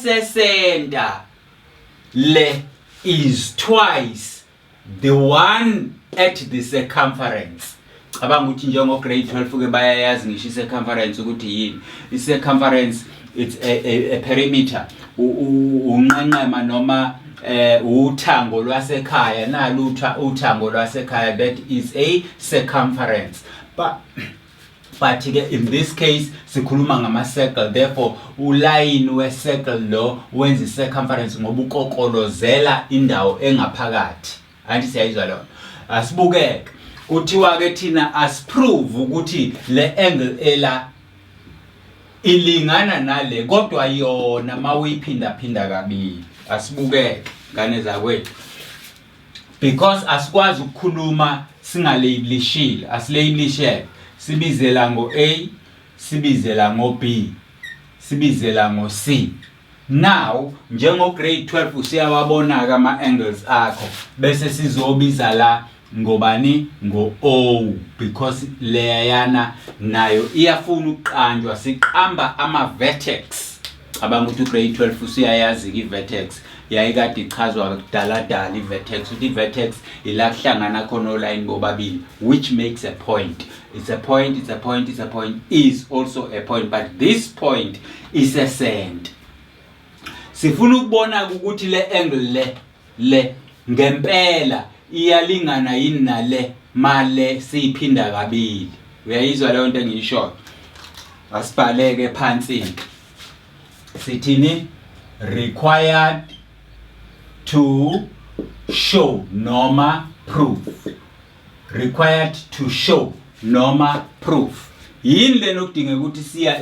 Esesenta le is twice the one at the circumference. Cabanga ukuthi njengo grade 12 ke bayayazi ngisho i-circumference ukuthi yini. I-circumference, it's a perimeter, unqenqema noma uthango lwasekhaya. Nalutha uthango lwasekhaya, that is a circumference. But ke in this case sikhuluma ngama circle, therefore ulayini we circle lo wenza i-circumference ngoba ukokolozela indawo engaphakathi. Anti siyayizwa lona? Asibukeke, kuthiwa ke thina asiprove ukuthi le angle ela ilingana nale, kodwa yona mawuyiphinda phinda kabili. Asibukeke, ngane zakwethu, because asikwazi ukukhuluma singalabelishile. Asilabelishele, sibizela ngo-A, sibizela ngo-B, sibizela ngo-C. Now njengo grade 12 usiyawabona-ke ama-angles akho, bese sizobiza la ngobani? Ngo-O, because leyana nayo iyafuna ukuqanjwa. Siqamba ama-vertex. Cabanga ukuthi ugrade 12 usuyayazi-ke i-vertex, yayikade ichazwa kudaladala i-vertex, ukuthi i-vertex ila kuhlangana khona olayini bobabili, which makes a point. It's a point, it's a point, it's a point, is also a point, but this point is a center. Sifuna ukubona ukuthi le angle le ngempela iyalingana yini nale male siyiphinda kabili. Uyayizwa leyo nto engiyishoyo? Asibhaleke phansi, sithini? Required to show noma proof. Required to show noma proof, yini lena okudingeka ukuthi siya